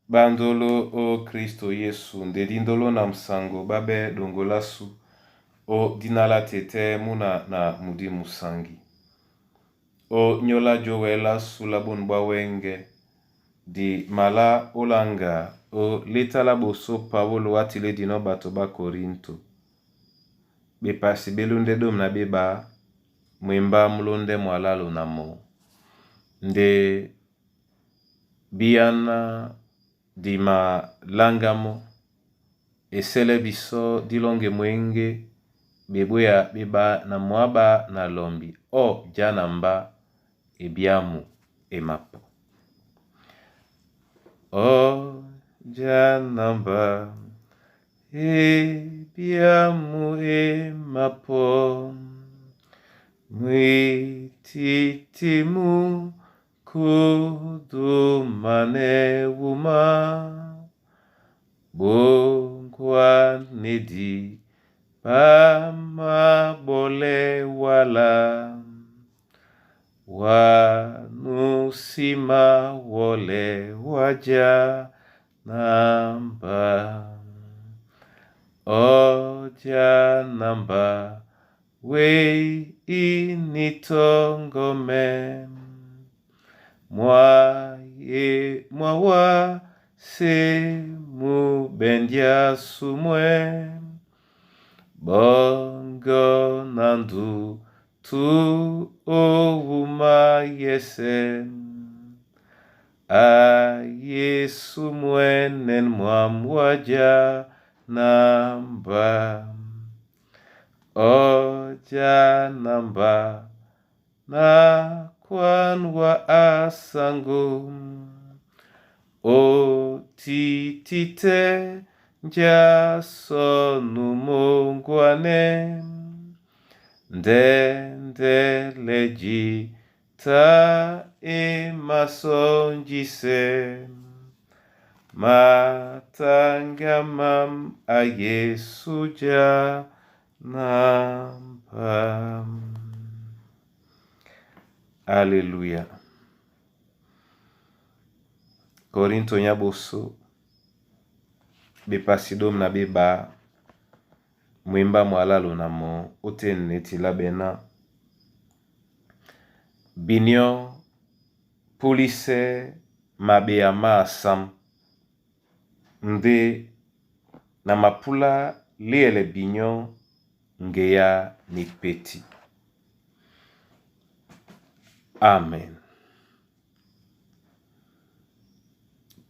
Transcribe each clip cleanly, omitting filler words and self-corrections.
Bandolo o Kristo Yesu nde dindolo na msango babe dongolasu o dina la tete muna na mudi musangi. O nyola jowela su la bonu bwa wenge di mala olanga o leta la boso Paulo atiledinɔ bato ba Korinto. Bepasi be lunde dôme na beba mwemba mu lunde mwalalu na mɔ nde biyana di malanga mɔ́ esɛlɛ bisɔ dilɔŋgɛ mwěŋge bebwéya be ɓá na mwáɓá na lɔmbi ɔ já na mbá e byámu e mapɔ. Ɔ já na mbá e byámu e mapɔ mwítitimu kudumanɛ wuma bongwanedi bamabɔlɛ wala wanusima wɔlɛ waja namba ọja namba we initongome mwaye mwawa se mubendia sumwe bongo nandu tu owuma yese a Yesu mwenen mwamwaja namba ọja namba na kwanwa asango otitite njasonumongwane ndendeleji ta emasonjise matangamam a Yesu ja namba. Aleluya. Korinto nya boso bepasi dôme na beba mwemba mwalalu na mo otene neti la bena binio pulise mabeya ma asam nde na mapula liele binio ngeya ni peti. Amen.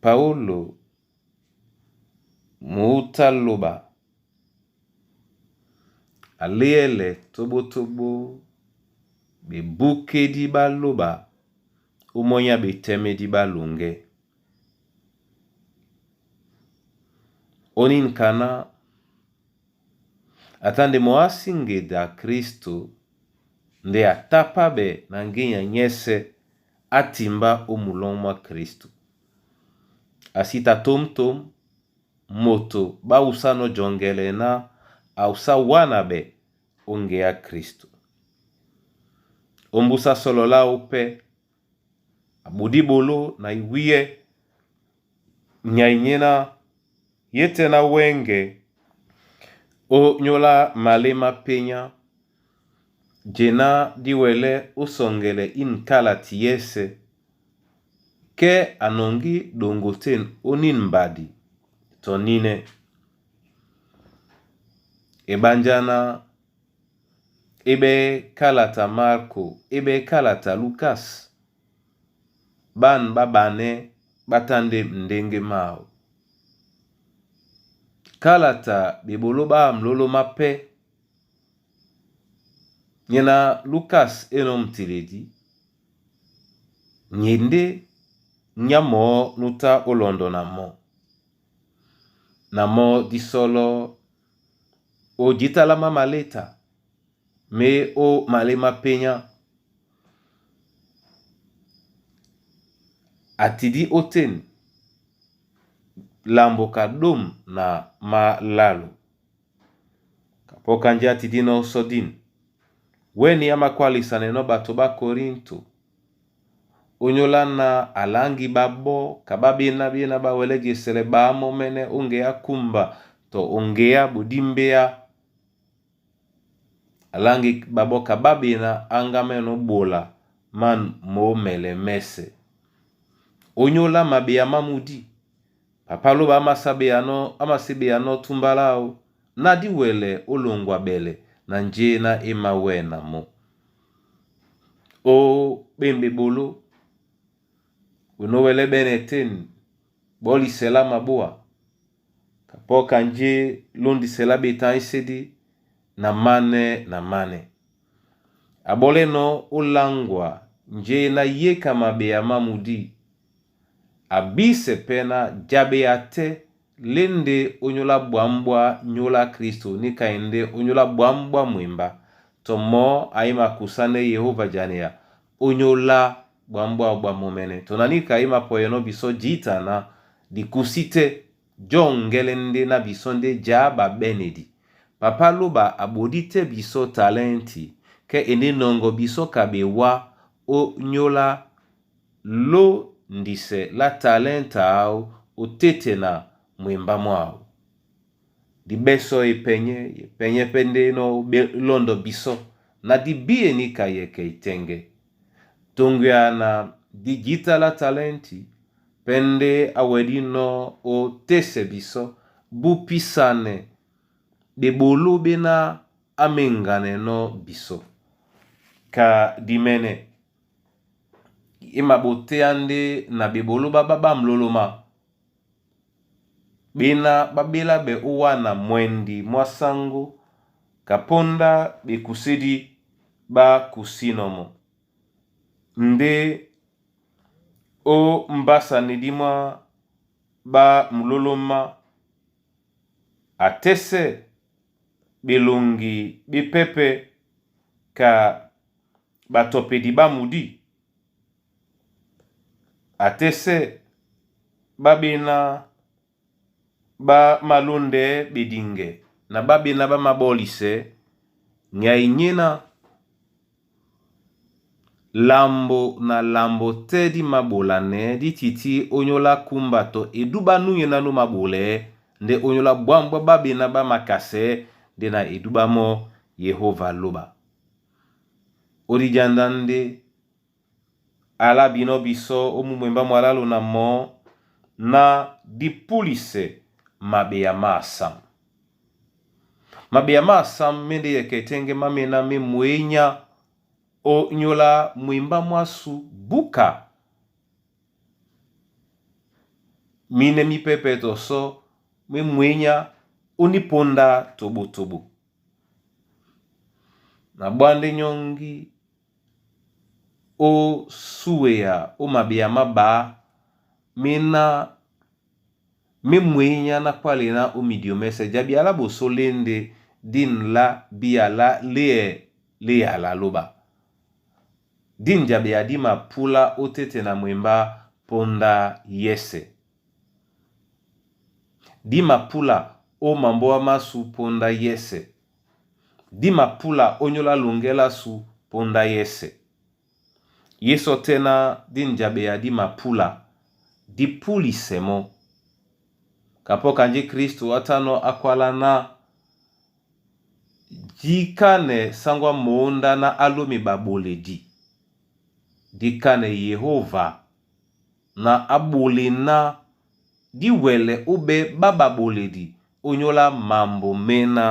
Paulo muuta loba aliele tobotobo bebukedi baloba omonya betemedi balunge. Oninkana atande moasi ngeda Kristo nde atapa be na ngenya nyese atimba o mulon mwa Kristo. Asita tom-tom moto bausa no jongele na ausa wana be o nge ya Kristo. Ombusa solola ope abudi bolo na iwiye nyainyena yete na wenge o nyola malema penya jena diwele osongele inkala ti yese ke anongi dongo ten onin mbadi to nine. Ebanjana ebe kalata Marko ebe kalata Lukas ban babane batande ndenge mao. Kalata bebolo ba mlolo mape nyena Lukas eno mtiledi nyende nyamo nuta olondo na mo. Na mo disolo o jitala maleta me o malema penya atidi oten lamboka dom na malalu. Kapoka nje atidi no sodin. Weni amakwalisa neno bato ba Korinto. Onyola na alangi babɔ ka babena bena bawɛlɛ jesɛlɛ baamɔ mɛnɛ ó ŋgeá kúmba tɔ ó ŋgeá bodímbéá. Alangi babɔ ka babena áŋgámɛ́nɔ́ ɓola man momɛlɛ mɛ́sɛ̄. Onyola mabeya má mudi, Papa lóba á masíbeyanɔ́ túmba láō ná dí wɛlɛ ó longwa ɓɛlɛ na njé ná e mawɛ́na mɔ́. Ó ɓêm ɓeɓoló, we nó wɛlɛ́ ɓɛ́nɛ tên ɓɔ́ lisɛ lá mabóa, kapɔ́ ka njé lóndisɛ lá ɓetáísédí na mánɛ́ na mánɛ́. A ɓɔ́lɛ́nɔ̄ ó láŋgwa njé ná yéka mabeya má mudi, a bísɛ pɛ́ ná jabeya tɛ́ lé ndé ónyólá ɓwǎm̀ ɓwá nyóla Kristo níka e ndé ónyólá ɓwǎm̀ ɓwá mwemba tɔ mɔɔ́ a í makusánɛ́ Yehova janeya ónyólá ɓwǎm̀ ɓwáō ɓwá mɔ́mɛ́nɛ́. Tɔ na níka í mapɔyɛnɔ́ bisɔ́ jǐta ná dikusí tɛ́ jɔ́ŋgɛ́lɛ́ ndé ná bisɔ́ ndé já ɓaɓɛ́nedi. Papá lóba a ɓodí tɛ́ bisɔ́ talɛ́nti kɛ́ e ndé nɔŋgɔ bisɔ́ ka ɓewá ónyólá lóndisɛ lá talɛ́nta áō ó tétena mwembá mwáō. Dí ɓɛ́sɔ̄ epɛnyɛ́, epɛnyɛ́ pɛ́ ndé nɔ́ lɔ́ndɔ bisɔ́ na dí bíe níka yɛkɛ itɛ́ŋgɛ́. Toŋgoya na dí jǐta lá talɛ́nti pɛ́ ndé á wɛdínɔ́ ó tésɛ bisɔ́ búpísanɛ ɓeɓoló ɓéná á méŋganɛnɔ́ bisɔ́. Ka dimɛnɛ é maɓotéá ndé na ɓeɓoló ɓá ɓá ɓá mlólomá ɓéná ɓá ɓéláɓɛ́ ó wāna mwɛndi mwá sáŋgó ka póndá ɓekusédí ɓá kusínɔ̄ mɔ́. Ndé ó mbásanedí mwá ɓá mulólómá a tɛ́sɛ́ ɓeloŋgi ɓé pɛ́pɛ̄ ka ɓatɔpedi ɓá mudí, a tɛ́sɛ́ ɓá ɓéná ɓá malóndɛɛ́ ɓediŋgɛ na ɓá ɓéná ɓá maɓɔ́lisɛɛ́ nyay nyéná lambo na lambo tɛ́ dí maɓolanɛɛ́ dí tití ónyólá kúmba tɔ edú ɓá núnyéná nú maɓolɛɛ́ ndé ónyólá ɓwǎm̀ ɓwá ɓá ɓéná ɓá makasɛɛ́ ndé na edúɓá mɔ́ Yehova lóɓa. Ó díjǎndá ndé alá binɔ́ bisɔ́ ó mú mwembá mwalálo na mɔɔ́ ná dí púlisɛ mabeya má asâm. Mabeya má asâm mé ndé yɛkɛ tɛ́ŋgɛ́ má mená mé mwěnyá ó nyóla mwembá mwásū búka mínɛ́ mí pɛ́pɛ̄ tɔ sɔ́ mé mwěnyá ó ní póndá toɓotoɓo. Na ɓwá ndé nyɔ́ŋgí ó súeya ó mabeya má ɓǎ méná mé mwěnyá ná kwále ná ó midio mɛ́sɛ̄. Jabi a lá ɓosó lé ndé dí nlá bíya lá léɛ lé yala lóɓa. Dí njabeya dí mapúlá ó tétena mwembá póndá yɛ́sɛ̄. Dí mapúla ó mambóa másū póndá yɛ́sɛ̄. Dí mapúla ónyólá loŋgɛ́ lásū póndá yɛ́sɛ̄. Yésɔ́ tɛ́ ná dí njabeya dí mapúla dí púlisɛ mɔ́. Kapɔ́ kanjí Kristo á tánɔ́ á kwálá ná díkánɛ sáŋgó á mǒndá ná á lómi ɓaɓoledi. Díkánɛ Yehova na á ɓole ná dí wɛlɛ óɓɛ́ ɓá ɓaɓoledi ónyólá mambo méná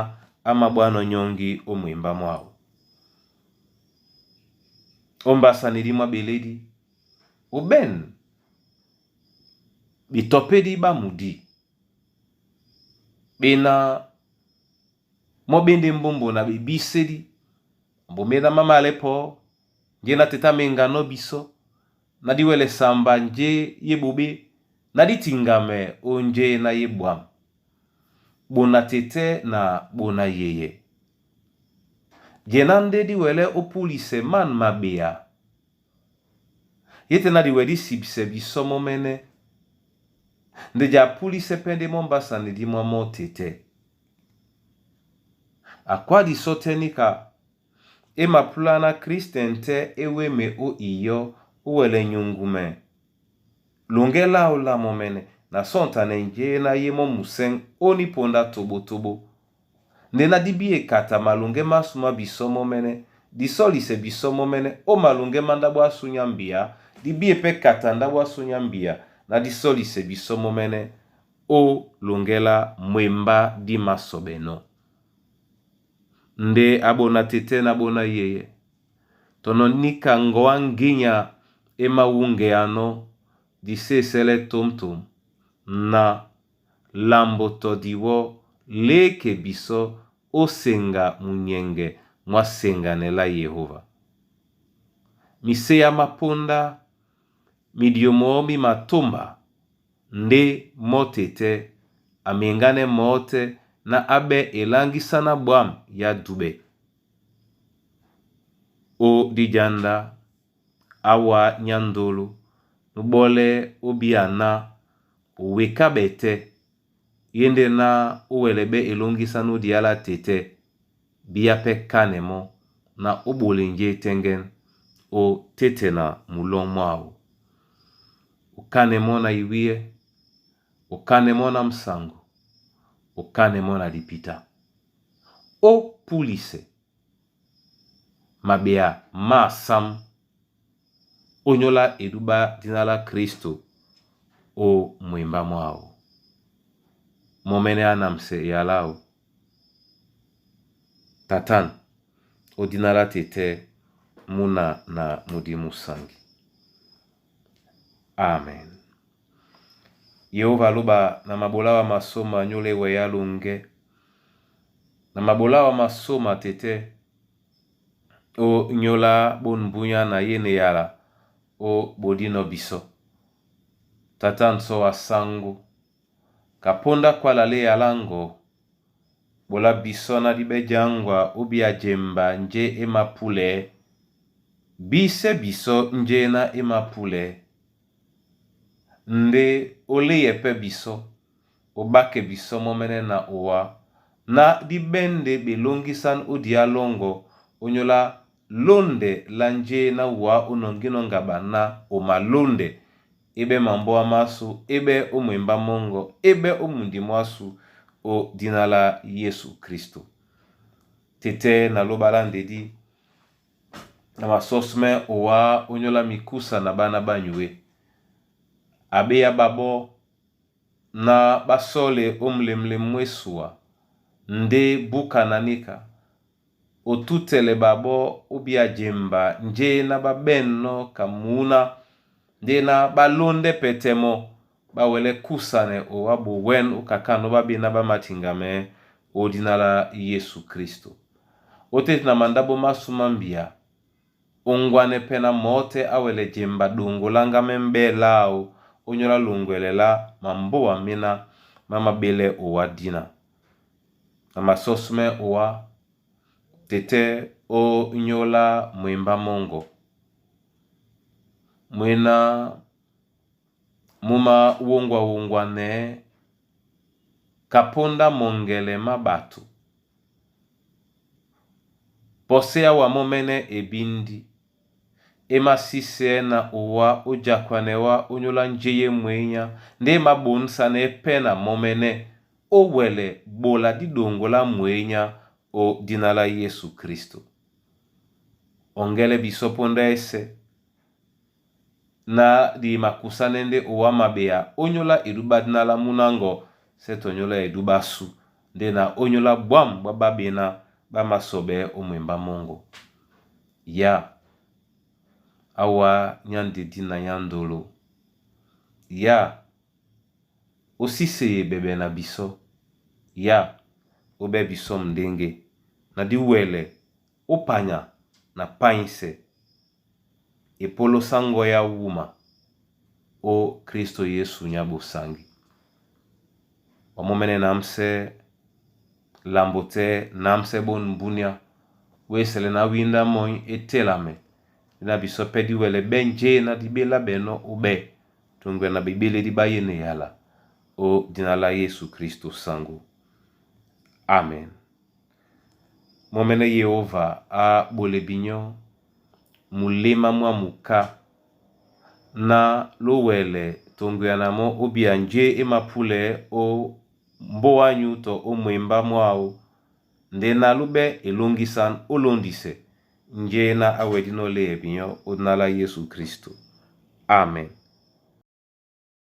á máɓwánɔ́ nyɔ́ŋgí ó mwembá mwáō. Ó mbásanedí mwá ɓelédí, ó ɓɛ̂n ɓetɔpédí ɓá mudí ɓéná mɔ́ ɓé ndé mbómbo na ɓebísédí, mambo méná má malɛ́ pɔ́, njé ná tetá méŋganɔ́ bisɔ́, ná dí wɛlɛ samba njé yé ɓoɓé, ná dí tiŋgamɛ ó njé ná yé ɓwǎm̀. Ɓona tetɛ́ na ɓona yeyɛ. Jená ndé dí wɛlɛ́ ó púlisɛ man mabeya. Yé tɛ́ ná di wɛ dí sibisɛ bisɔ́ mɔ́mɛ́nɛ́, ndé ja púlisɛ́ pɛ́ ndé mɔ́ mbásanedí mwá mɔ́ tetɛ́. A kwá disɔ́ tɛ́ níka, é mapúlá ná Kristɛn tɛ́ é wéme ó iyɔ́ ó wɛlɛ nyuŋgumɛ longɛ láō lá mɔ́mɛ́nɛ́ na sɔ̂ntanɛ njé ná yé mɔ́ musɛ̂ŋ ó ní ponda tobotobo. Ndé ná dí bí e kata malɔŋgɛ́ másu má bisɔ́ mɔ́mɛ́nɛ́, di sɔ́lisɛ bisɔ́ mɔ́mɛ́nɛ́ ó malɔŋgɛ́ má ndáɓo ásu nyá mbia, di bí e pɛ́ kata ndáɓo ásu nyá mbia ná dí sɔ́lisɛ bisɔ́ mɔ́mɛ́nɛ́ ó longɛ lá mwembá dí māsɔɓɛnɔ́. Ndé a ɓona tetɛ́ na ɓona yeyɛ, tɔnɔ níka ŋgɔ̌ á ŋgínya é māwúŋgeanɔ́ di sésɛ́lɛ́ tǒmtǒm na lambo tɔ diwɔ́ léke bisɔ́ ó seŋga munyɛŋgɛ mwá seŋganɛ lá Yehóva. Miséá má póndá, midyomo mí matómba ndé mɔ́ tetɛ́ a meŋgánɛ́ mɔ̌tɛ́ ná á ɓɛ́ eláŋgísá ná ɓwǎm̀ yá dúɓɛ. Ó díjǎndá, á wá nyándolo, nú ɓɔ́lɛ́ ó bíá ná o weká ɓɛtɛ́, í e ndé ná ó wɛlɛ ɓɛ́ elóŋgísánɛ́ ó diá lá tetɛ́, bíá pɛ́ kánɛ mɔ́ ná ó ɓole njé tɛ́ŋgɛ́n ó tétena mulɔ́ŋ mwáō. O kánɛ mɔ́ na iwíyɛ́, o kánɛ mɔ́ na musaŋgo, o kánɛ mɔ́ na dipitá. Ó púlisɛ maɓea má sám ónyólá edúɓá díná lá Kristo ó mwembá mwáō. Mɔ́mɛ́nɛ́ á namsɛ eyalá áō. Tatan ó díná lá tetɛ́, múna na mudímusaŋgi. Amen. Yehova alóba na maɓolá wa masóma nyóla e wɛyá longɛ. Na maɓolá wa masóma tetɛ́ ó nyóla ɓôn mbúnyá na yé na eyala ó ɓodínɔ̄ bisɔ́. Tata nsɔ́ wa sáŋgó, ka póndá kwála lá eyalá ŋgɔ̌, ɓolá bisɔ́ ná dí ɓɛ́ jáŋgwa ó bíá jemba njé é māpúlɛɛ́, bísɛ́ bisɔ́ njé ná é māpúlɛɛ́. Ndé ó léyɛ pɛ́ bisɔ́, ó ɓákɛ bisɔ́ mɔ́mɛ́nɛ́ na owá ná dí ɓɛ́ ndé ɓelóŋgísán ó diá lɔ́ŋgɔ̄ ónyólá lóndɛ lá njé ná wǎ ó nɔŋgínɔ́ ŋgaɓa ná o malóndɛ é ɓɛ́ mambóa másū, é ɓɛ́ ó mwembá mɔ́ŋgɔ̄, é ɓɛ́ ó mundi mwásū ó díná lá Yésu Kristo. Tetɛ́ na lóɓa lá ndedí na masɔ́smɛ́ owá ónyólá mikúsa na ɓána ɓá nyué. A ɓéá ɓaɓɔ́ ná ɓá sɔ́lɛ ó mulemulem mú esua ndé búkana níka, o tútɛlɛ ɓaɓɔ́ ó bíá jemba njé ná ɓá ɓɛ̂nnɔ́ ka muúná ndé ná ɓá lóndɛ́ pɛtɛ mɔ́ ɓá wɛlɛ́ kúsanɛ owá bowɛ̌n ó kakânɔ́ ɓá ɓéná ɓá matiŋgamɛɛ́ ó díná lá Yésu Kristo. Ó tétena mandáɓo másū má mbia, óŋgwanɛ́ pɛ́ ná mɔ̌tɛ́ á wɛlɛ jemba ɗoŋgo lá ŋgámɛ́ mbɛ́ láō ónyólá loŋgwɛlɛ lá mambóa méná má māɓélɛ́ owá dína. Na masɔ́smɛ́ owá, tetɛ́ ó nyóla mwembá mɔ́ŋgɔ̄. Mwéná mú máwóŋgwa-wóŋgwanɛɛ́ ka póndá mɔŋgɛlɛ má ɓato. Pɔsɛ́ á wa mɔ́mɛ́nɛ́ e bíndí, é másísɛɛ́ na owá ó jakwanɛ wá ónyólá njé yé mwěnyá ndé e māɓońsánɛ́ pɛ́ na mɔ́mɛ́nɛ́ ó wɛlɛ ɓola dí ɗoŋgo lá mwěnyá ó díná lá Yésu Kristo. Ɔŋgɛ́lɛ́ bisɔ́ póndá ɛ́sɛ̄ ná di makusánɛ́ ndé owá maɓea ónyólá edúɓá díná lá múnáŋgɔ sɛ́ tɔ nyólá edúɓá ásū ndé na ónyólá ɓwǎm̀ ɓwá ɓá ɓená ɓá māsɔɓɛɛ́ ó mwembá mɔ́ŋgɔ̄. Yá, á wá nyá ndedí na nyándolo. Yá, ó síseye ɓɛɓɛ na bisɔ́. Yá, ó ɓɛ́ bisɔ́ mndéŋgé na dí wɛlɛ ó panya na pányísɛ epólósá ŋgɔ́ á wúma ó Kristo Yesu nyá ɓosaŋgi. Ɓamɔ́mɛ́nɛ́ namsɛ́ lambo tɛ́ namsɛ́ ɓôn mbúnyá wésɛlɛ ná wíndá mɔ́ny é télamɛ ndé na bisɔ́ pɛ́ dí wɛlɛ ɓɛ́ njé ná dí ɓélá ɓɛnɔ́ ó ɓɛ́ toŋgwɛ na ɓeɓélédí ɓá yéna eyala ó díná lá Yésu Kristo saŋgó. Amen. Mɔ́mɛ́nɛ́ Yehóva á ɓolɛ binyɔ́ muléma mwá muká. Ná lówɛlɛ tɔ ŋgweyana mɔ́ ó bíya njé e mapúlɛɛ́ ó mbóa ányū tɔ ó mwembá mwáō ndé na lúɓɛ́ elóŋgísán ó lóndisɛ njé ná á wɛdínɔ́ léɛ binyɔ́ ó dina lá Yésu Kristo. Amen.